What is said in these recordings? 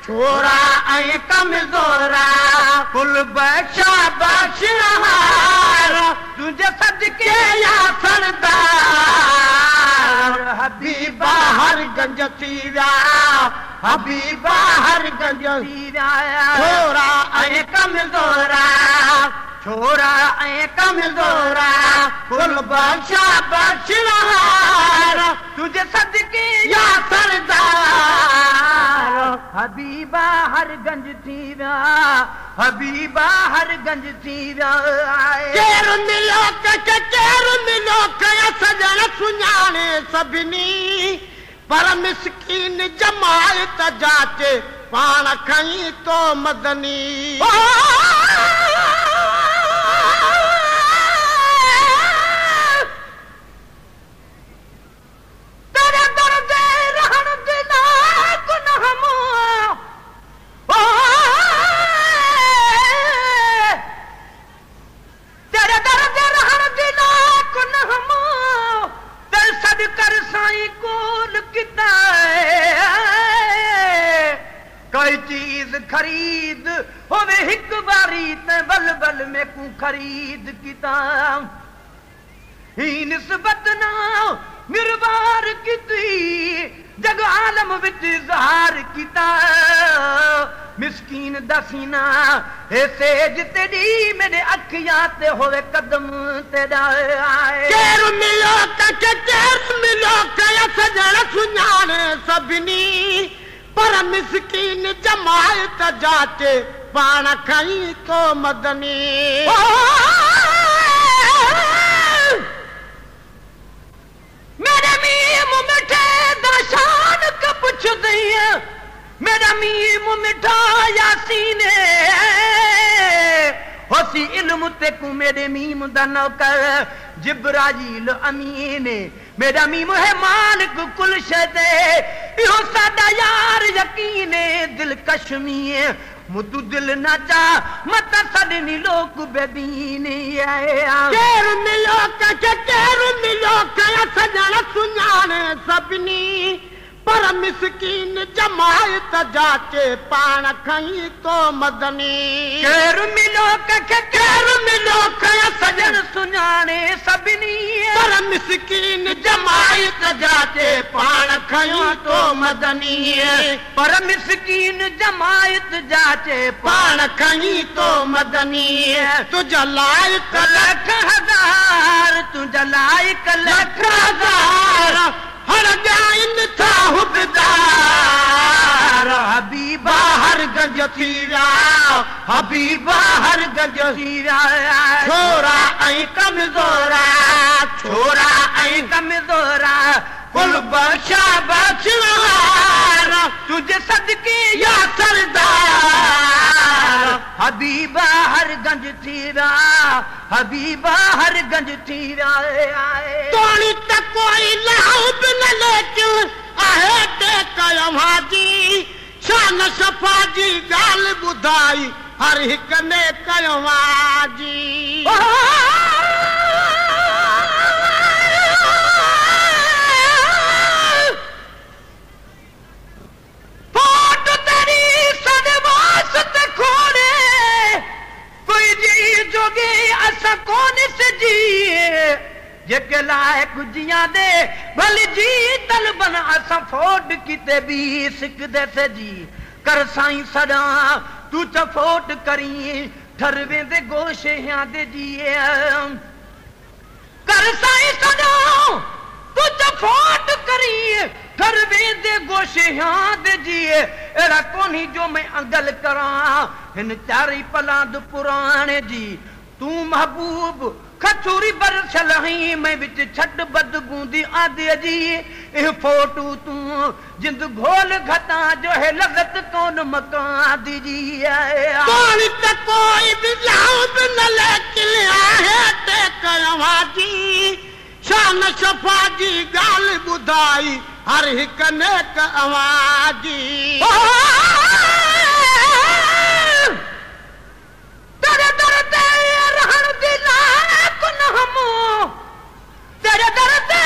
छोरा ऐं कमज़ोरा कुल बख्शा बख्शहार तुंहिंजे सदके या सरदार। हबीबा हर गंज थी विया, हबीबा हर गंज थी विया। छोरा ऐं कमज़ोरा, छोरा ऐं कमज़ोरा कुल बख्शा बख्शहार तुंहिंजे सदके या सरदार। हबीबा हर गंज थी विया, हबीबा हर गंज थी विया। केरु मिलो कंहिंखे, केरु मिलो कया सॼण सुञाणे सभिनी, पर मिसकीन जमायत जाचे पाण खणी तो मदनी। तेरे दर ते रहण दे लाइक़ न हम, तेरे दर ते रहण दे लाइक़ न हम, तेरे सॾ कर साईं कोल किता कोई चीज़ खरीद होवे हिक बारी ते बल बल में कू खरीद किता। ही निस्बत ना निरवार की जग आलम विच इज़हार किता। मिसकीन दा सीना हे सेज तेरी मेरे अखियां ते होवे कदम तेरा आए। केरु मिलो कंहिंखे, केरु मिलो कया सॼण सुञाणे सभिनी, पर मिसकीन जमायत जाचे पाण खणी तो मदनी। मेरे मीम मिठे दा शान क पुछदी, मेरा मीम मिठा यासीन होसी इल्म ते कू मेरे मीम दा नौकर जिब्राइल अमीन। मेरा मीम है मालिक कुल शे दे, इहो साडा यार यकीन दिल कश्मी मुदू दिल ना चा मत सॾनी लोक बेदीन। केरु मिलो कंहिंखे, केरु मिलो कया सॼण सुञाणे सभिनी, पर मिसकीन जमायत जाचे पाण खणी तो मदनी। केरु मिलो कंहिंखे, केरु मिलो कया सॼण सुञाणे सभिनी, पर मिसकीन जमायत जाचे पाण खणी तो मदनी। पर मिसकीन जमायत जाचे पाण खणी तो मदनी। तुंहिंजा लाइक़ लख हज़ार, तुंहिंजा लाइक़ लख हज़ार, हर ॻाइन था हुबदार। हबीबा हर गंज थी विया, हबीबा हर गंज थी विया। छोरा ऐं कमज़ोरा, छोरा ऐं कमज़ोरा कुल बख्शा बख्शहार तुझे सदके या सरदार। हबीबा हर गंज थी विया, हबीबा हर गंज थी विया। तोणी त कोई लाउ बि न लेकिन आहे टेक अव्हां जी, शान शफ़ा जी ॻाल्हि ॿुधाई हर हिक नेक अव्हां जी। फोट तेरी सदवास ते खोड़े कोई जी जोगे असां कोन से जी, जेके लाइक़ जियां दे भली जी तलबन असां फोट किते बी सिकदे से जी। कर साईं सदा तू चफोट करी ठर वेंदे गोशे दे जी। कर साईं सदा तू चफोट करी ठर वेंदे गोशे दे जी। अहिड़ा कोन्हे जो मैं अंगल करां हिन चारई पलांद पुराणे जी। तूं महबूब खचूरी बरसल ही मैं विच छॾ बदबूंदी आंदी जी। ए फोटू तूं जिंद घोल घता जो है लगत कौन मकान दी जी। तोणी त कोई बि लाउ बि न लेकिन आहे टेक अव्हां जी, शान शफ़ा जी ॻाल्हि ॿुधाई हर हिक नेक अव्हां जी। तेरे दर ते रहण दी लाइक़ न हम, तेरे दर ते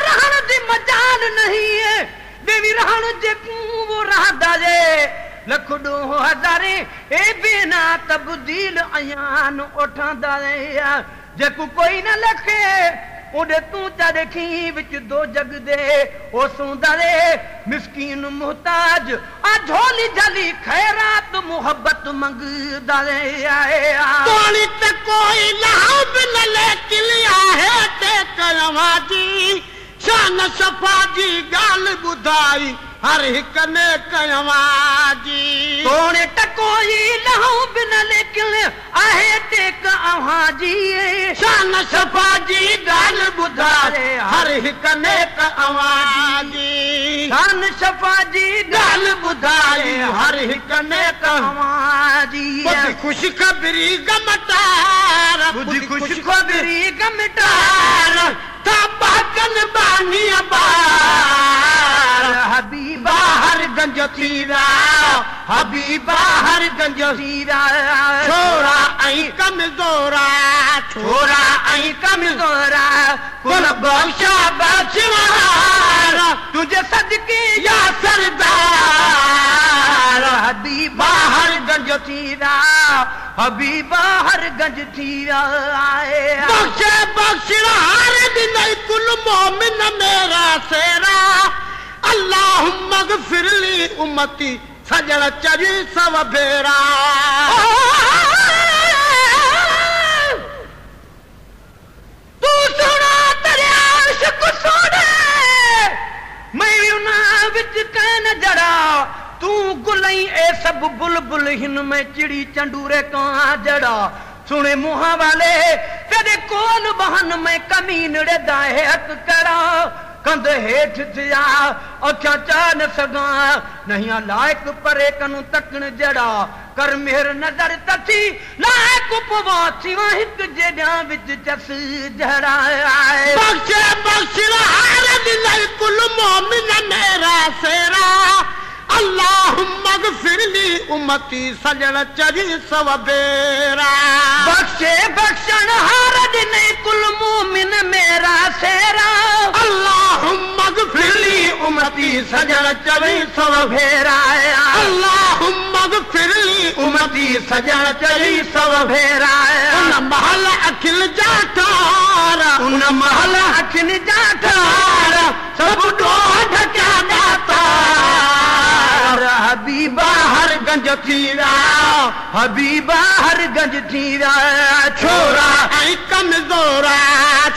रहण दी मजाल नहीं है। देवी रहण जे वो रहंदा जे लख ए बिना तब्दील अयान उठांदा जेको कोई न लखे उॾे तूं चा ॾेखी विच दो जग दे ओ सूंदा रे मिसकीन मुहताज आ झोली झली खैरात मुहब्बत मंगदा रे तोणी त कोई लाह बि न लेकिन आहे ते कयवा जी शान शफ़ा जी ॻाल्हि ॿुधाई हर हिक ने कयवा जी तोणे त कोई लहू बि न लेकिन आहे टेक अव्हां जी शान शफ़ा जी ॻाल्हि ॿुधाए हर हिक नेक अव्हां जी शान शफ़ा जी ॻाल्हि ॿुधाए हर हिक नेक अव्हां जी ॿुध ख़ुशख़बरी गमटार ॿुध ख़ुशख़बरी गमटार था बाकन बानी बार हबीबा हर गंज थी विया हबीबा हर गंज थी विया छोरा ऐं कमज़ोरा छोरा ऐं कमज़ोरा कुल बख्शा बख्शवार तुझे सदके या सरदार हबीबा हर गंज थी विया हबीबा हर गंज थी विया बख्शे बख्शहार ॾिनई कुल मोमिन मेरा सेरा अल्लाहुम्मा गफिर ली उम्मती सजण चरी सव भेरा तू सुना तेरे आशिक सोने मैं उना विच can जड़ा तू गुलई ए सब बुलबुल हिन में चिड़ी चंडूरे कां जड़ा सुने मुहा वाले तेरे कोल बहन में कमीन रे दाए हक करा कंध हेठ थिया अखियां चा न सघां नहीं लाइक परे कनू तकण जड़ा कर मेहर नज़र तथी लाइक पवा थी हिक जेॾा विच चस जड़ा बख्शे बख्शहार ॾिनई कुल मोमिन मेरा सेरा अल्लाहुम्मा गफिर ली उम्मती सजण चरी सव भेरा बख्शे बख्शणहार ॾिनई कुल मोमिन मेरा सेरा अल्लाहुम्मा गफिर ली उम्मती सजण चरी सव भेरा अल्लाहुम्मा गफिर ली उम्मती सजण चरी सव भेरा उन महल अखिल जा ठार उन महल अखिल जा ठार सब ॾोह ढकिया दातार हबीबा हर गंज थी विया हबीबा हर गंज थी विया छोरा ऐं कमज़ोरा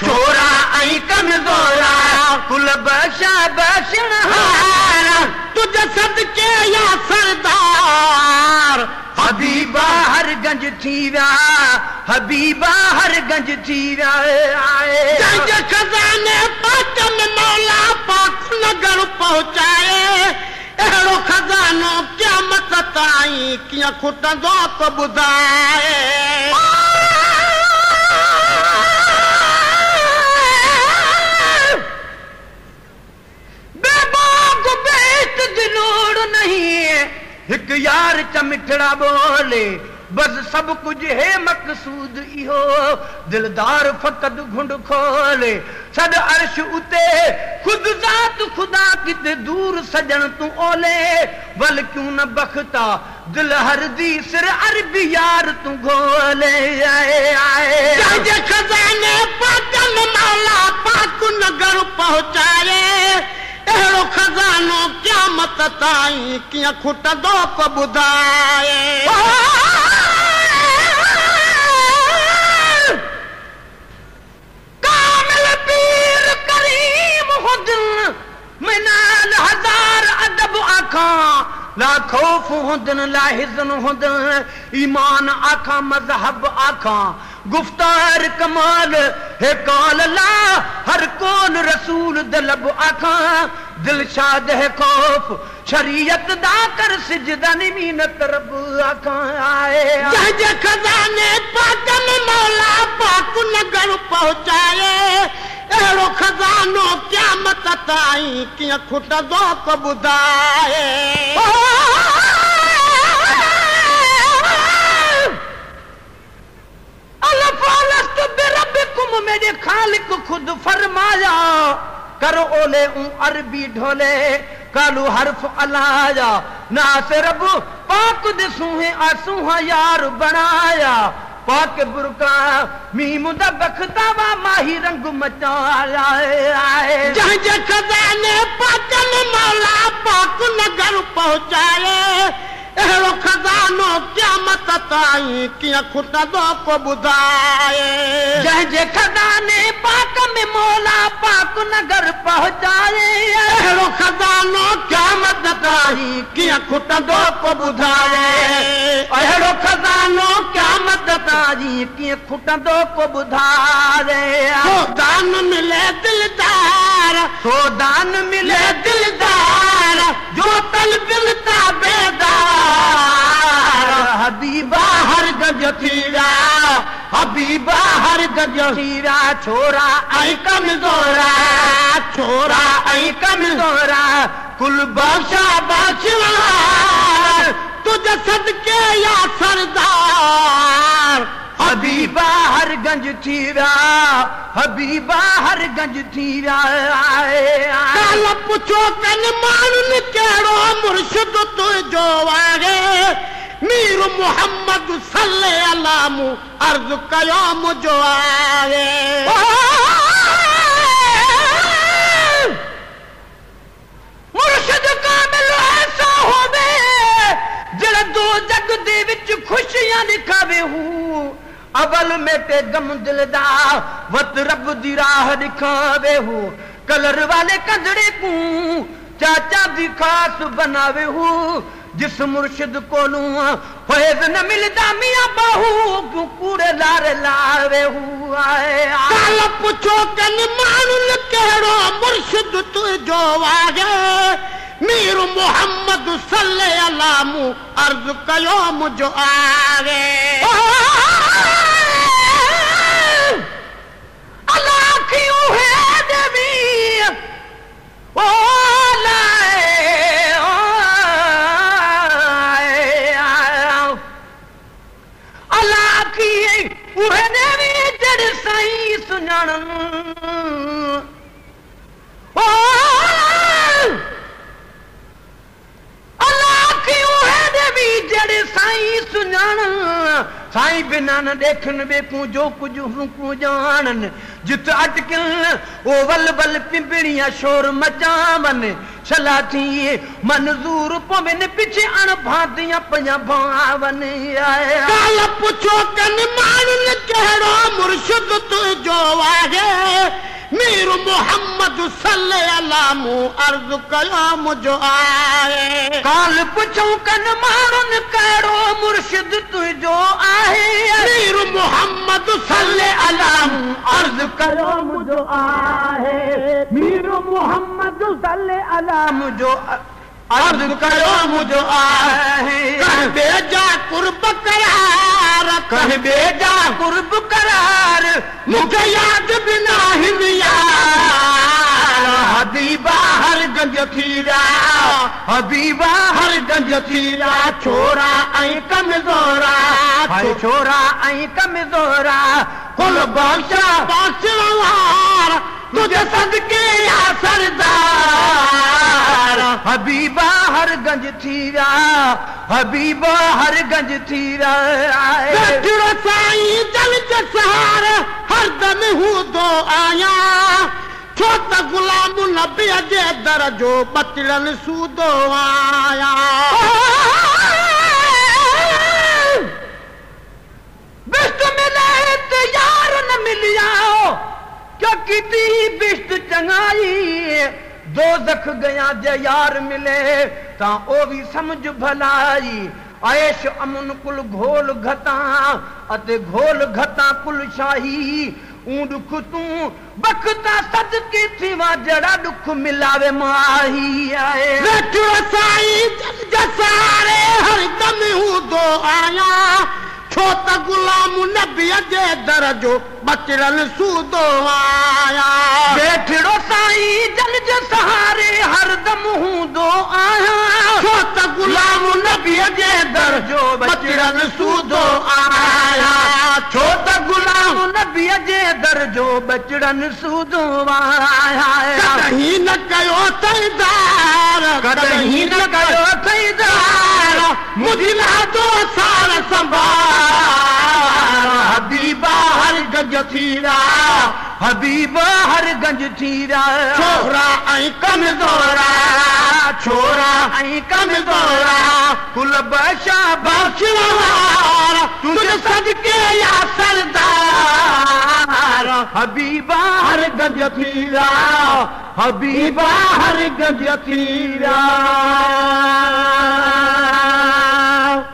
छोरा ऐं कमज़ोरा कुल बख्शा बख्शणहार तुझे सदके या सरदार हबीबा हर गंज थी विया हबीबा हर गंज थी विया जंहिंजे खज़ाने पाक में मौला पाक नगर पहुचाए अहिड़ो खज़ानो क़यामत ताईं कीअं खुटंदो त ॿुधाए बेबाग बेत दिलोड़ नहीं हिक यार चमिठड़ा बोले बस सब कुछ है मकसूद इहो दिलदार फकत घुंड खोले सद अर्श उते खुद जात खुदा किते दूर सजण तू ओले वल क्यों न बख्ता दिल हर दी सिर अरबी यार तू घोले आए आए जंहिंजे खज़ाने पाक में मौला पाक नगर पहुचाए अहिड़ो खज़ानो क़यामत ताईं कीअं खुटंदो को ॿुधाए कामिल पीर करीम हुजन मिनाल हजार अदब आखा ला खौफ हुंदन ला हिज़न हुंदन ईमान आखा मज़हब आखा गुफ्तार कमाल हे काल ला हर कोल रसूल दलब आखा दिलशाद है खौफ शरीयत दा कर सिजदा निमीनत रब आखा आए जंहिंजे खज़ाने पाक में मौला पाक नगर पहुचाए अहिड़ो खज़ानो क़यामत ताईं कीअं खुटंदो को ॿुधाए मेरे खालिक खुद फरमाया कर ओले ऊ अरबी ढोले कालू हर्फ अलाया ना से रब पाक दे सूहे आसूहा यार बनाया पाक बुरका मीम दा बखता वा माही रंग मचाया जहां जे खजाने पाकन मौला पाक नगर पहुंचाए अहिड़ो खज़ानो क़यामत ताईं कीअं खुटंदो को ॿुधाए जंहिंजे खज़ाने पाक में मौला पाक नगर पहुचाए अहिड़ो खज़ानो क़यामत ताईं कीअं खुटंदो को ॿुधाए अहिड़ो खज़ानो क़यामत ताईं कीअं खुटंदो को ॿुधाए सो दान मिले दिलदार सो दान मिले दिलदार जो तल बिल ताबेदार हबीबा हर गज थी विया हबीबा हर गज थी विया छोरा ऐं कमज़ोरा छोरा ऐं कमज़ोरा कुल बादशाह बादशाह तुझे सदके या सरदार हबीबा हर गंज थी विया हबीबा हर गंज थी विया काल पुछो कन माण्हुनि कहिड़ो मुर्शिद तुंहिंजो आहे मीर मोहम्मद सल्ले अला मूं अर्ज़ कयो मुंहिंजो आहे मुर्शिद कामिल ऐसा होवे जड़ा दो जग दे विच खुशियां दिखावे हूँ अवल मेटे गम दिलदा वत रब दी राह दिखावे हूँ कलर वाले कंधड़े को चाचा दी खास बनावे हूँ जिस मुर्शिद कोलू फैज़ न मिलदा मियां बाहू क्यों कूड़े लारे लावे हूँ काल पुछो कन माण्हुनि कहिड़ो मुर्शिद तुंहिंजो आहे मीर मोहम्मद सल्ले अला मूं अर्ज़ कयो मुंहिंजो आहे अल्लाह क्यों है देवी ओ अल्लाह की उहे देवी जड़ साईं सुञाणन ओ अल्लाह की उहे देवी जड़ साईं सुञाणन साईं बिना न देखन बेकू जो कुझु हुकू ॼाणन जित अटकन ओ वल वल पिंपिड़ियां शोर मचावन छला थी मंज़ूर पवन पिछे अण भांतियां पयां भावन काल पुछो कन माण्हुनि कहिड़ो मुर्शिद तुंहिंजो आहे मीर मोहम्मद सल्ले अला मूं अर्ज़ कयो मुंहिंजो आहे काल पुछूं कन माण्हुनि कहिड़ो मुर्शिद तुंहिंजो आहे मीर मोहम्मद सल्ले अला मूं अर्ज़ कयो मुंहिंजो आहे मीर मोहम्मद सल्ले अला मुंहिंजो अर्ज़ कयो मुंहिंजो आहे कंहिं बेजा कुर्ब करार कंहिं बेजा कुर्ब करार मूंखे यादि बि नाहिनि यार हबीबा हर गंज थी विया हबीबा हर गंज थी विया छोरा ऐं कमज़ोरा छोरा ऐं कमज़ोरा कुल बादशाह बादशाह तुझे सदके या सरदार हबीबा हर गंज थी विया हबीबा हर गंज थी विया वेठड़ो साईं जल जे सहारे हरदम हूंदो आहियां छो त गुलाम नबीअ जे दर जो बचड़नि सूदो आहियां बिश्त मिले त यार न मिलिया क्या की बिश्त चंगाई दो दख गया जे यार मिले ता ओ भी समझ भलाई ऐश अमन कुल घोल घता अते घोल घता कुल शाही ऊं दुख तू बखता सदके थीवा जड़ा दुख मिलावे माही आए वेठड़ो साईं जसारे हरदम हूंदो आहियां छो त गुलाम नबीअ जे दर जो बचड़नि सूदो आहियां वेठड़ो साईं जल जे सहारे हरदम हूंदो आहियां छो त गुलाम नबीअ जे दर जो बचड़नि सूदो आहियां छो त गुलाम नबीअ जे दर जो बचड़नि सूदो आहियां कॾहिं न कयो अथई दार कॾहिं न कयो अथई दार। تنهنجي لاٿو سار سنڀال. حبيبا هر گنج ٿيرا، حبيب هر گنج ٿيرا. ڇورا ۽ ڪمزورا، ڇورا ۽ ڪمزورا، ڪل بادشاهه بخشڻ وارا، تنهنجي صدقي يا سردار. حبيبا هر گنج ٿيرا، حبيبا هر گنج ٿيرا.